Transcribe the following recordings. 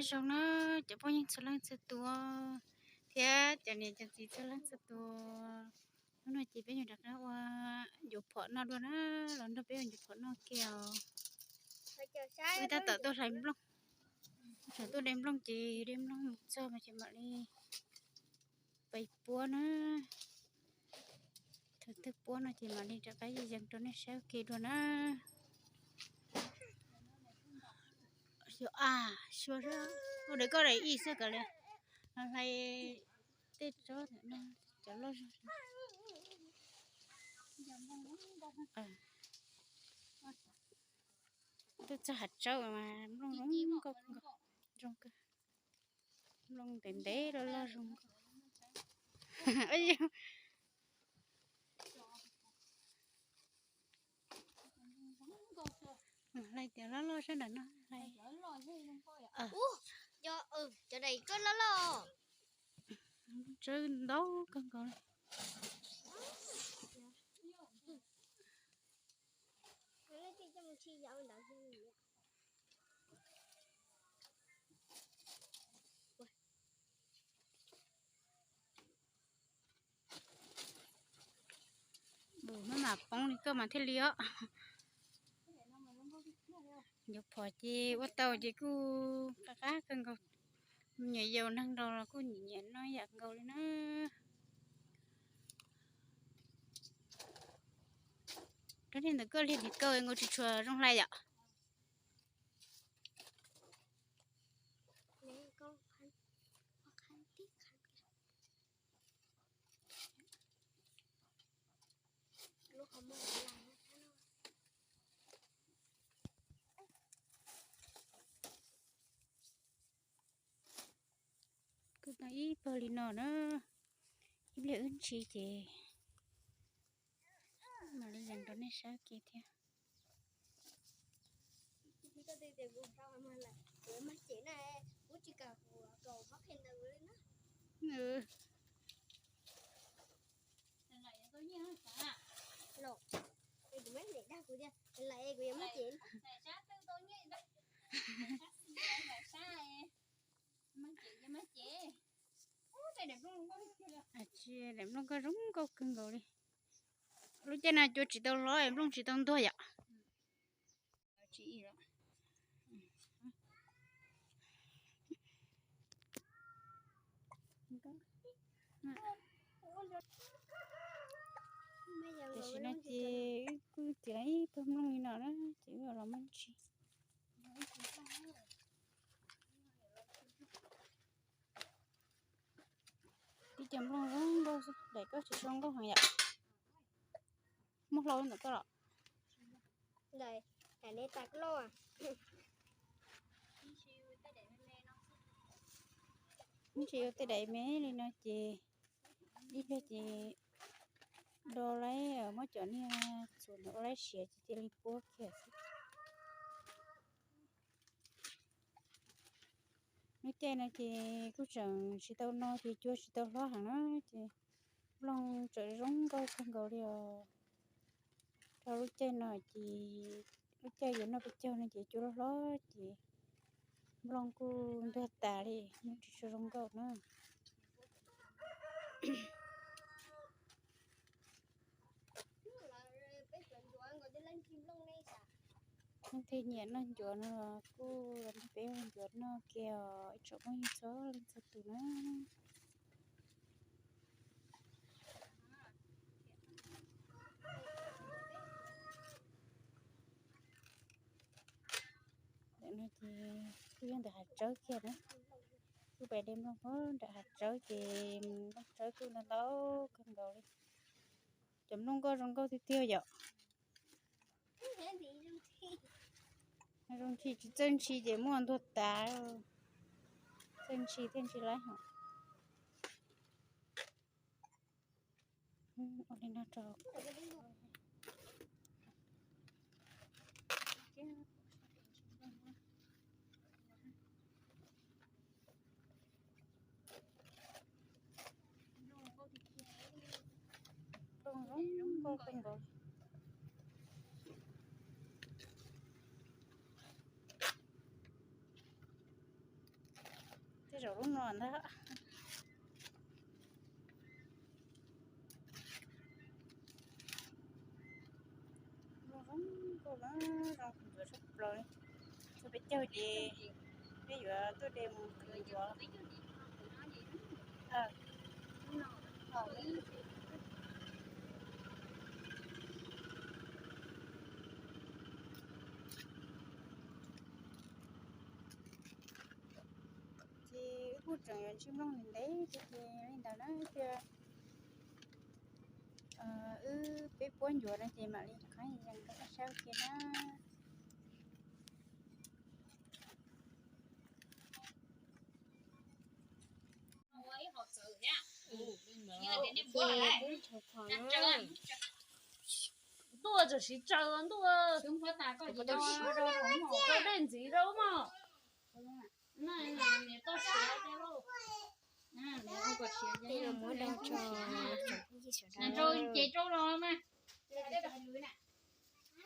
Zoo na, cov phooj ywg txhua leej txhua tus thiab cov niam cov txiv txhua leej txhua tus, hnub no ces peb yuav rov qab ua ncuav phom noj dua na, los nrog peb ua ncuav phom noj kiag os. Peb tab tom tuaj hlais nplooj, tseem tuaj de nplooj ces de nplooj mus txog mas ces mam li pais puab na. Thaum twg puab no ces mam li rov qab yees rau nej saib ua ke dua na. Xyov a, xyov ua daim koj daim ib xwb kawg li. Hlais tej tsob ntawm no, cov loj zog. Twb txog hav tsawb mas nplooj zoo nkauj, zoo nkauj, nplooj ntev ntev loj loj zoo nkauj. Hlais tias loj loj sab nram no hlais. Cov daim tsawb loj loj, tsawb ntau kawg nkaus li. Bus maj mam poob li koj mas thiaj li os. Ncuav phom ces ua tau ces kuj qab qab kawg nkaus. Me nyuam yaus neeg laus los kuj nyiam nyiam noj yam nkaus li na. Rau niag ntawm koj liag tiv kaus nkaus tsis tshua zoo hlais yom. Kuj tau ib pawg li no na, ib pliag wb ntsis ces mam li yees rau nej saib ua ke thiab. Daim nplooj koj zoo nkauj kawg nkaus li. Lub caij no cua tsis tau hlob, nplooj tsis tau ntuag yom. Tam sim no ces wb kuj txiav ib pawg nplooj li no na, ces wb los muab ntsis. Tib co nplooj zoo nkauj xwb, daim koj tsis zoo nkauj heev yom. Muab hlau ntawm koj los. Ntsis ua tej daim me li no ces ib pliag ces do laib muab cov niag txhuam ntawd ua laib siav ces cia li puab kiag xwb. Lub caij no ces kuj tseem tsis tau no ces cua tsis tau hlob heev na, ces nplooj tseem zoo nkauj kawg nkaus li os. Rau lub caij no ces lub caij yuav noj peb caug no ces cua loj hlob ces nplooj kuj ntuag tas li, nplooj tsis tshua zoo nkauj na. Leej twg nyiam noj ncuav no los kuj los nrog peb ua ncuav noj kiag os ib tsoom phooj ywg txhua leej txhua tus na. Ntawm no ces kuj yog ntawm hav tsawb kiag na. Kuj pais de nplooj nram hav tsawb ces nplooj tsawb kuj ntau ntau kawg nkaus li. Cov nplooj nkauj zoo nkauj tiag tiag yom. Zoo ntshis tsis txawj ntshis ces muaj ntuag tas, txawj ntshis thiaj ntshis laib hos. Ua li no rau. Nplooj zoo nkauj kawg nkaus. Tej zaum lub no ntag. Zoo nkauj na, zoo ntxuav tshaj plaws li. Txog peb caug ces peb yuav tuaj de mus khwv ntxuav. Ces wb kuj tseem yuav ntsib nplooj ntev ntev ces li ntawd na, tias wb peb puab ncuav no ces mam li qhov yees rau koj saib ua ke na. Ntuj tseem siv tsaws ntuj, rau dej ntxiv rau mog. Ces rau los mas.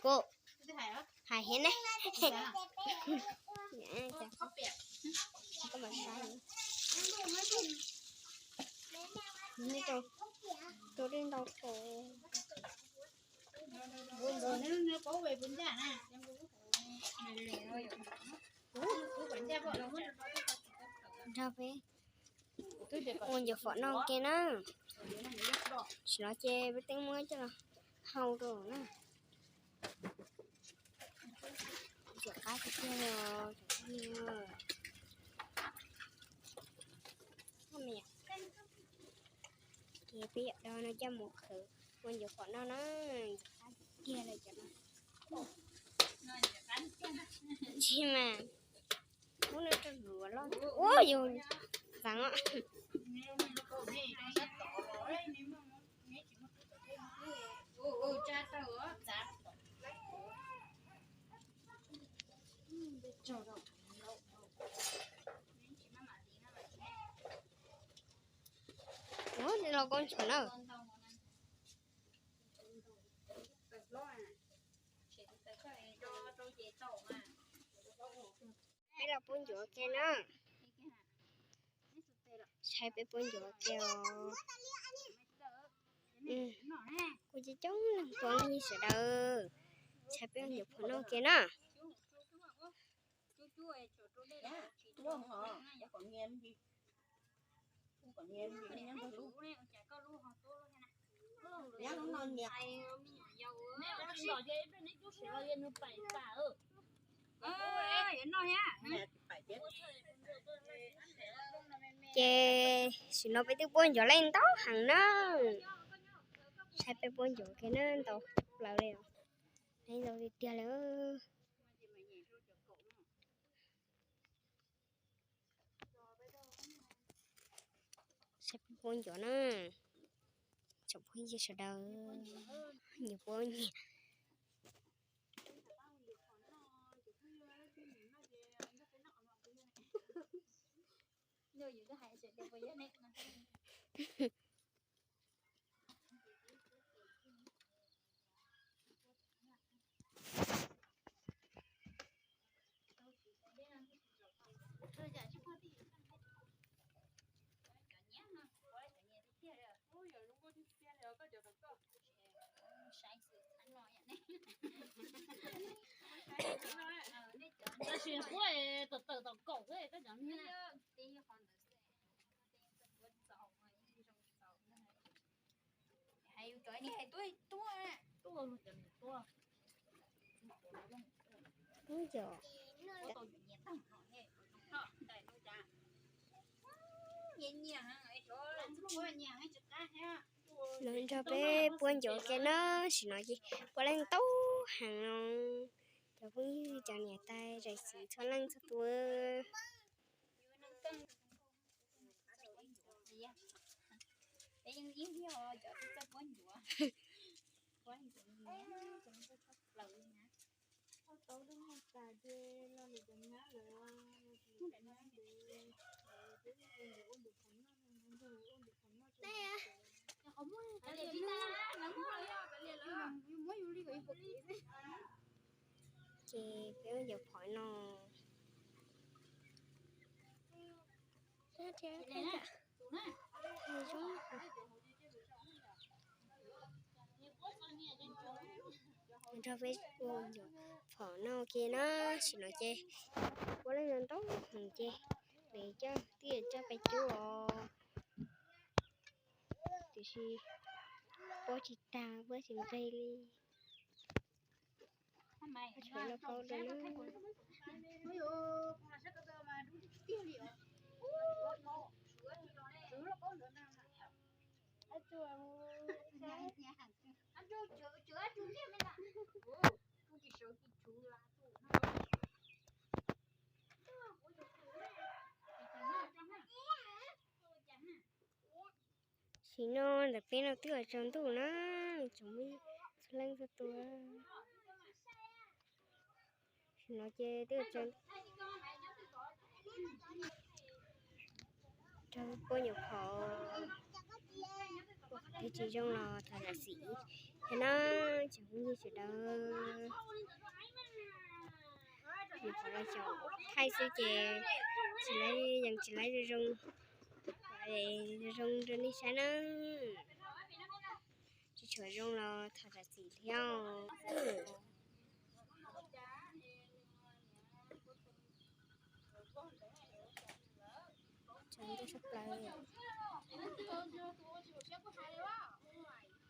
Kuv hais thiab ne. Koj mam saib. Tus dej ntau kawg. Nrog peb ua ncuav phom no ke na. Tam sim no ces peb twb muab coj los hau rau na. Ntxim qab tiag tiag li os. Ces peb yuav do no coj mus khwv ua ncuav phom noj na. Ntxim qab tiag tiag li cov no. Ntsis mas muab no rau luag loj. Ua yus txav os. Ua, los koj ntshav na. Peb los pub ncuav ke na. Saib peb pub ncuav ke os. Kuv coob coob leej pog yig sawv daws, saib peb ncuav phom noj ke na. Ces tam sim no peb twb pub ncuav leej ntau heev na. Saib peb pub ncuav ke na, ntau plaws li os. Leej ntau tiag tiag li. Saib peb pub ncuav na, tsoom phooj ywg sawv daws, nyias pub nyias. Tab sis huab tawm tawm tom kaum xwb koj cov niag. Hais yus cov niag hais tuaj tuaj. Ub yom. Los nrog peb pub ncuav ke na, tam sim no ces puav leej ntau heev no. Cov phooj ywg cov niam tais zais txiv txhua leej txhua tus. Ces peb yuav phom no. Nrog peb ua nyuam phom noj ua ke na, tam sim no ces puab leej ntau heev ces nws coj twb coj peb cub os, tiam sis puab tsis tag puab tsis nqig li. Tshuav lauj kaub dua na. Tam sim no ntawm peb no twb yuav tsaus ntuj na, tsoom phooj ywg txhua leej txhua tus. Tam sim no ces twb yuav tsaus rau puab nyuam qhuav, qhov twg tsis zoo los thov zam txim thiab na tsoom phooj ywg sawv daws. Nyuam qhuav los xyaum thaij xwb ces tsis laib, yeej tsis laib zoo zoo, zoo zoo rau nej saib na. Tsis tshua zoo los thov zam txim thiab. Tsaus ntuj tshaj plaws.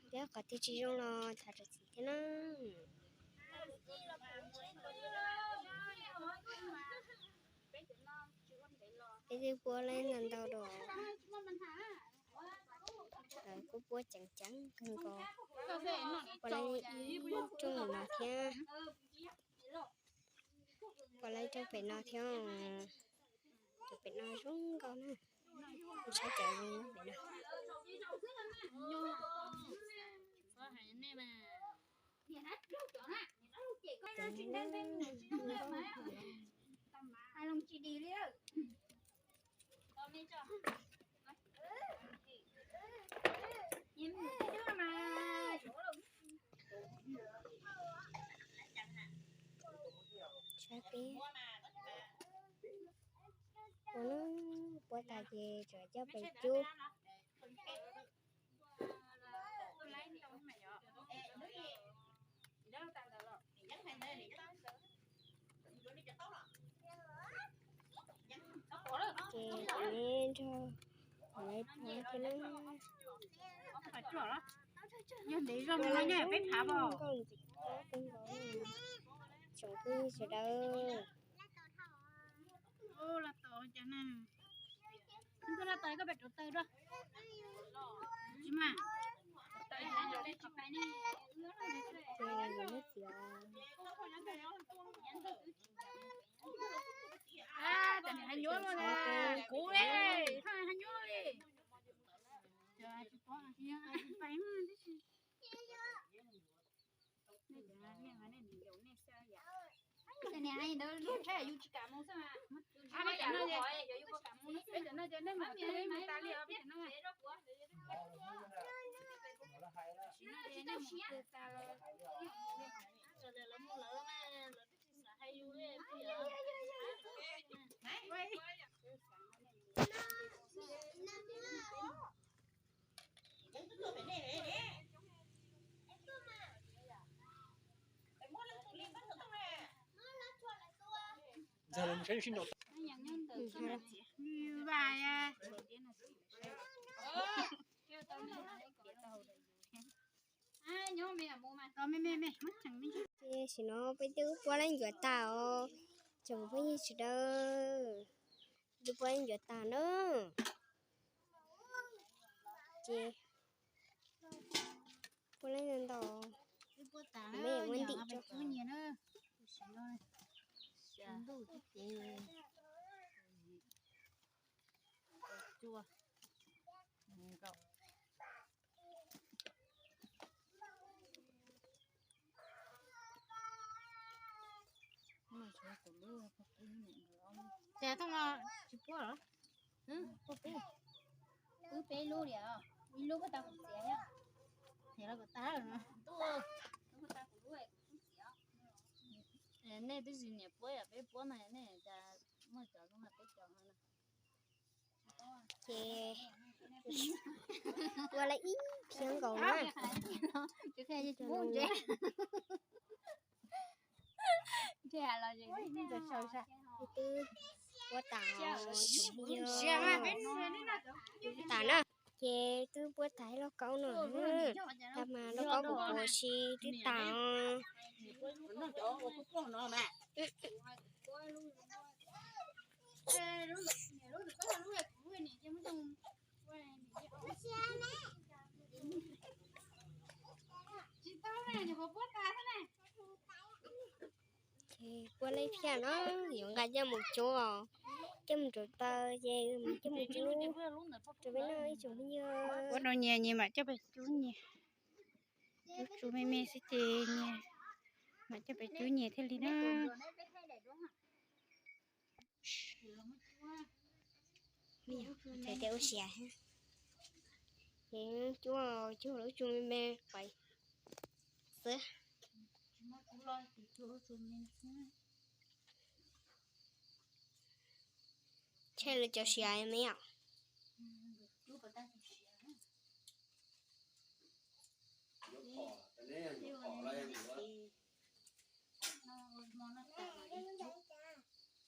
Thiab qhov twg tsis zoo los thov zam txim thiab na. Peb twb puab lawm ntau ntau dua, lawv kuj puab ceev ceev kawg nkaus. Puab lawm ib rooj no thiab, puab lawm rooj pem no thiab, rooj pem no zoo nkauj na, saib cov zoo pem no. Saib peb ua lub puab tas ces tseem coj pem cub. Ces kuv neb nrog kuv lawv puab thiab na. Yog ntev zog no nej peb phav os. Nkauj ntxim qab kawg nkaus tsoom phooj ywg sawv daws. Ces yuav lub txiv os. Kuv, kuv, kuv. Tam sim no peb twb puab leej ncuav tas os, tsoom phooj ywg sawv daws, twb puab leej ncuav tas na. Ces puab leej ntau, mej muab ntim rau. Ces thooj no tsis puab los? Puab peb, wb peb lub li os, ib lub puab tau kuv txiav thiab. Thiab los kuv tag lawm no. Nej twb tsis nyiam puab yom, peb puab mas nej cas muaj cov zoo mas peb cov no na. Ces ua lawm ib phiab nkaus na. Twb puab tas, puab tas na. Ces twb puab tas ib lauj kaub no, tab mas lauj kaub puas puas si twb tas os. Ces puab lej phiaj no yuav nqa coj mus cuab, coj mus rauv taws ces coj mus cuab rau peb noj ib tsoom phooj ywg. Puab rau nyias nyias mam coj pes cub nyias, cub tsu me me xwb ces nyias mam coj pes cub nyias thiaj li na. Ces ua siav, ces cuab cuag lub tsu me me pais xwb. Tshe lawv cov siav me yom.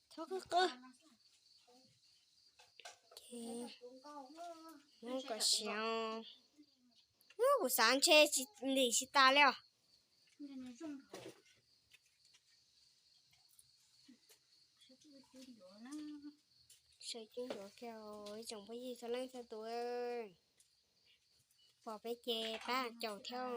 Txhob qw qw. Ces muab kom siav. Kuv xav ntshe ntim tsis tas li os. Sawv cub ncuav kiag ib tsoom phooj ywg txhua leej txhua tus. Pom peb ces pab caum thiab.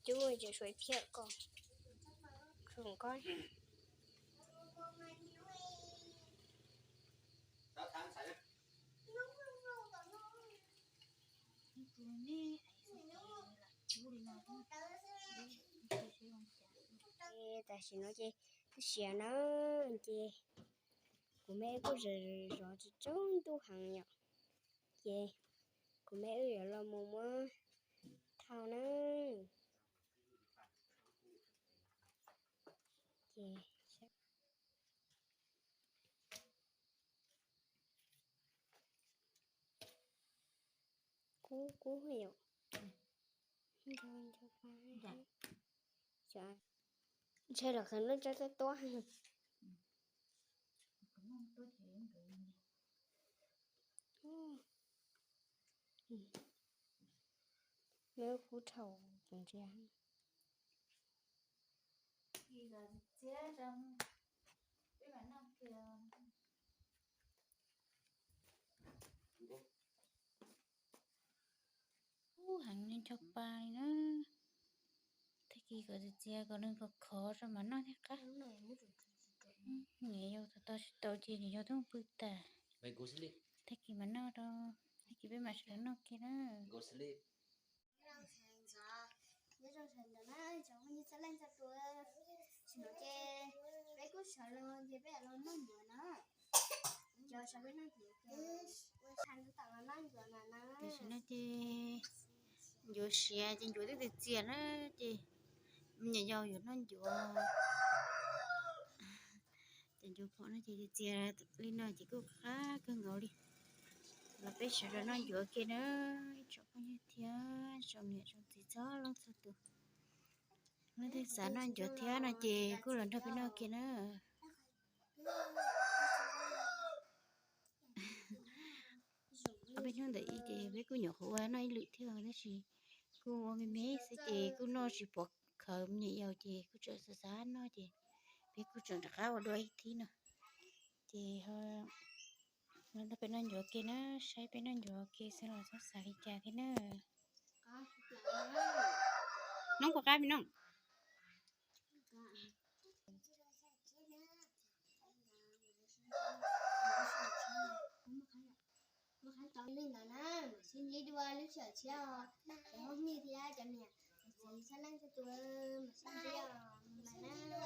Cub tseem suav phiaj ko, khoom ko. Tam sim no ces twb siav na, ces kuv me kuj zov zov tsaus ntuj heev yom, ces kuv me wb yuav los mus muab thau na. Ces kub kub yom. Ntshe los khaws nplooj tsawb tuab tuab. Nws kub dhau ntsia. Kub heev li, ncho pa li na. Tag kis kom txias txias kom nws khov khov tso mam noj thiaj qab. Niam yau tos tos tsis tau ces niam yau twb pw tas. Tag kis mam noj rau, tag kis peb mam sawv daws noj kiag na. Nyob zoo sawv ntxov na cov phooj yw txhua leej txhua tus, tam sim no ces peb kuj sawv los ces peb los noj ncuav na. Cov sawv peb noj ncuav ces ua tshais ntxuav tom los noj ncuav na na. Tam sim no ces ncuav siav ces ncuav twb txias txias na, ces me nyuam yaus yuav noj ncuav. Ces ncuav pom no ces txias txias li no ces kuj qab kawg nkaus li. Los peb sawv daws noj ncuav kiag na, ib tsoom phooj ywg thiab tsoom niam tsoom txiv txhua leej txhua tus. Leej twg xav noj ncuav thiab no ces kuj los nrog peb noj kiag na. Peb hnub ntawm ib ces peb kuj nyuam qhuav ua noj ib lwm thiab tab sis kuj ua me me xwb ces kuj noj tsis pom khawv me nyuam yaus ces kuj tseem xav xav noj ces peb kuj tseem rov qab ua dua ib thib no. Ces ho los nrog peb noj ncuav kiag na, saib peb noj ncuav kiag xwb los txhob xav li cas thiab na. Noob puas qab me nooj? Li ntawd na, mam sib ntsib dua lub sij hawm tshiab os. Cov phooj ywg thiab cov niam cov txiv txhua leej txhua tus, mam sib ntsib os, mam na.